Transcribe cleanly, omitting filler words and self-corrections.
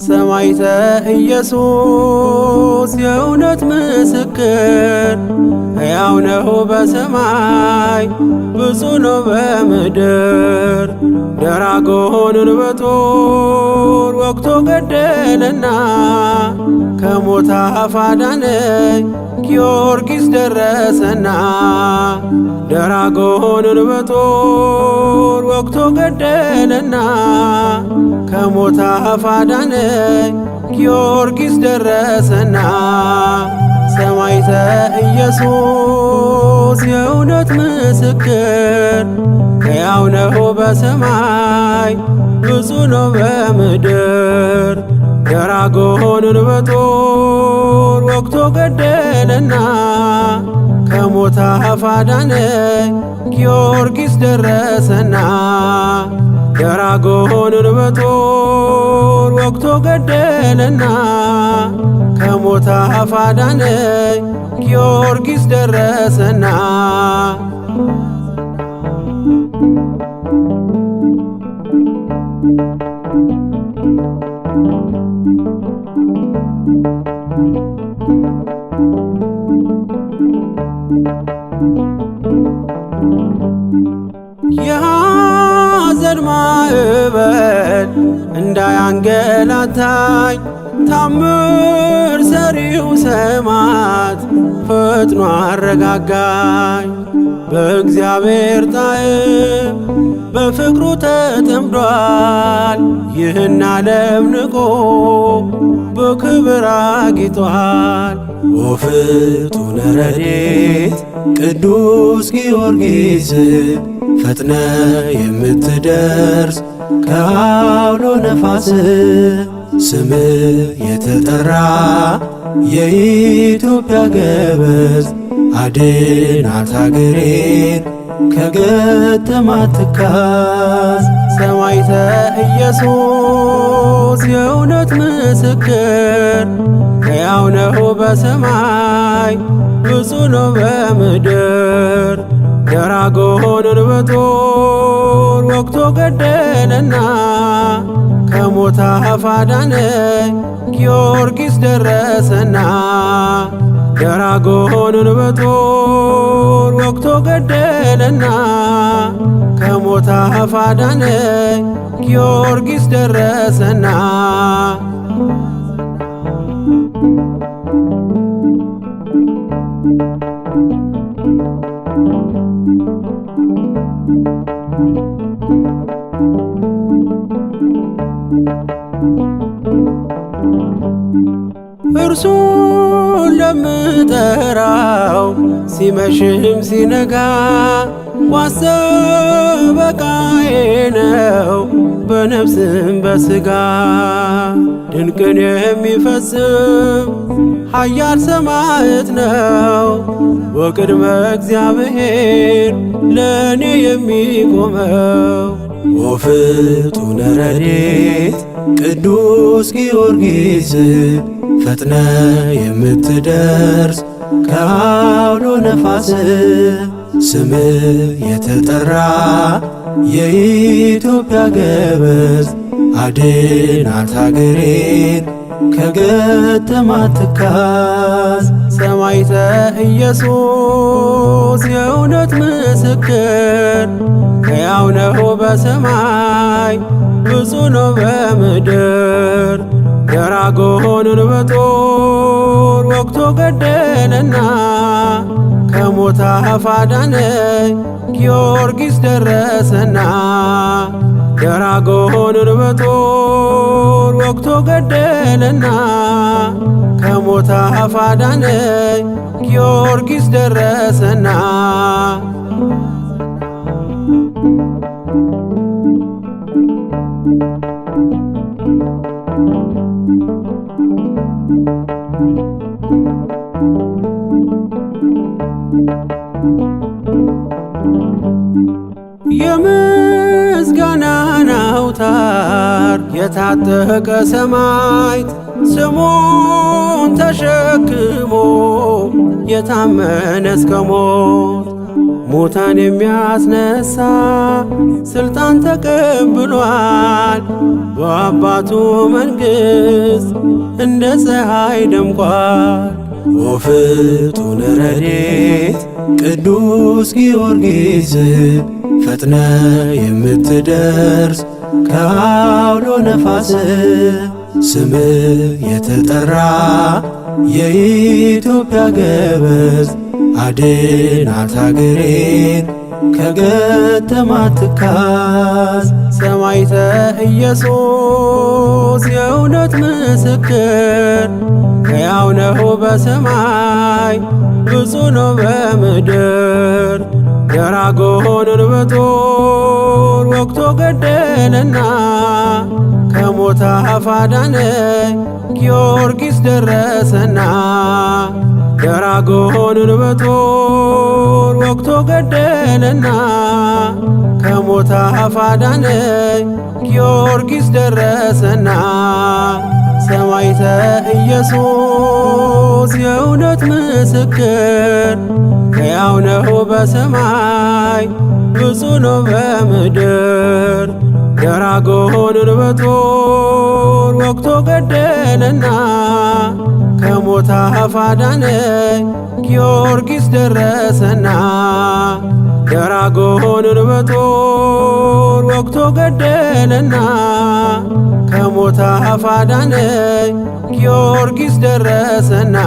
ሰማዕተ ኢየሱስ የእውነት ምስክር፣ ሕያው ነው በሰማይ ብፁዕ ነው በምድር። ደራጎንን በጦር ወግቶ ገደለና ከሞት አፍ አዳነኝ ጊዮርጊስ ደረሰና። ደራጎንን በጦር ወግቶ ገደለና ከሞት አፍ አዳነኝ ጊዮርጊስ ደረሰና። ሰማዕተ ኢየሱስ የእውነት ምስክር፣ ሕያው ነው በሰማይ ብፁዕ ነው በምድር። ደራጎንን በጦር ወግቶ ገደለና ከሞት አፍ አዳነኝ ጊዮርጊስ ደረሰና። ደራጎንን በጦር ወግቶ ገደለና ከሞት አፍ አዳነኝ ጊዮርጊስ ደረሰና። የሐዘን ማዕበል እንዳያንገላታኝ ታምር ሰሪው ሰማዕት ፈጥኖ አረጋጋኝ። በእግዚአብሔር ጣዕም በፍቅሩ ተጠምዷል፣ ይህን ዓለም ንቆ በክብር አጊጧል። ወፍጡነ ረድኤት ቅዱስ ጊዮርጊስ ፈጥነ የምትደርስ ከአውሎ ነፋስ፣ ስም የተጠራ የኢትዮጵያ ገበዝ አድናት አገሬን ከገጠማት ትካዝ። ሰማዕተ ኢየሱስ የእውነት ምስክር፣ ሕያው ነው በሰማይ ብፁዕ ነው በምድር። ደራጎንን በጦር ወግቶ ገደለና ከሞት አፍ አዳነኝ ጊዮርጊስ ደረሰና። ደራጎንን በጦር ወግቶ ገደለና ከሞት አፍ አዳነኝ ጊዮርጊስ ደረሰና። እርሱን ለምጠራው ሲመሽም ሲነጋ ዋሰ በቃዬ ነው በነፍስም በሥጋ። ድንቅን የሚፈጽም ኃያል ሰማዕት ነው በቅድመ እግዚአብሔር ለእኔ የሚቆመው። ወፍጡነ ረድኤት ቅዱስ ጊዮርጊስ ፈጥነ የምትደርስ ከአውሎ ነፋስ፣ ስም የተጠራ የኢትዮጵያ ገበዝ አድናት አገሬን ከገጠማት ትካዝ። ሰማዕተ ኢየሱስ የእውነት ምስክር፣ ሕያው ነው በሰማይ ብፁዕ ነው በምድር። ደራጎንን በጦር ወግቶ ገደለና ከሞት አፍ አዳነኝ ጊዮርጊስ ደረሰና። ደራጎንን በጦር ወግቶ ገደለና ከሞት አፍ አዳነኝ ጊዮርጊስ ደረሰና። የታጠቀ ሰማዕት ስሙን ተሸክሞ የታመነ እስከ ሞት ሙታን የሚያስነሳ ስልጣን ተቀብሏል። በአባቱ መንግሥት እንደ ፀሐይ ደምቋል። ኦ ፍጡነ ረድኤት ቅዱስ ጊዮርጊስ ፈጥነ የምትደርስ ከአውሎ ነፋስ ስም የተጠራ የኢትዮጵያ ገበዝ አድናት አገሬን ከገጠማት ትካዝ። ሰማዕተ ኢየሱስ የእውነት ምስክር ሕያው ነው በሰማይ ብፁዕ ነው በምድር። ደራጎንን በጦር ወግቶ ገደለና ከሞት አፍ አዳነኝ ጊዮርጊስ ደረሰና። ደራጎንን በጦር ወግቶ ገደለና ከሞት አፍ አዳነኝ ጊዮርጊስ ደረሰና። ሰማዕተ ኢየሱስ የእውነት ምስክር ሕያው ነው በሰማይ ብፁዕ ነው በምድር። ደራጎንን በጦር ወግቶ ገደለና ከሞት አፍ አዳነኝ ጊዮርጊስ ደረሰና። ደራጎንን በጦር ወግቶ ገደለና ከሞት አፍ አዳነኝ ጊዮርጊስ ደረሰና።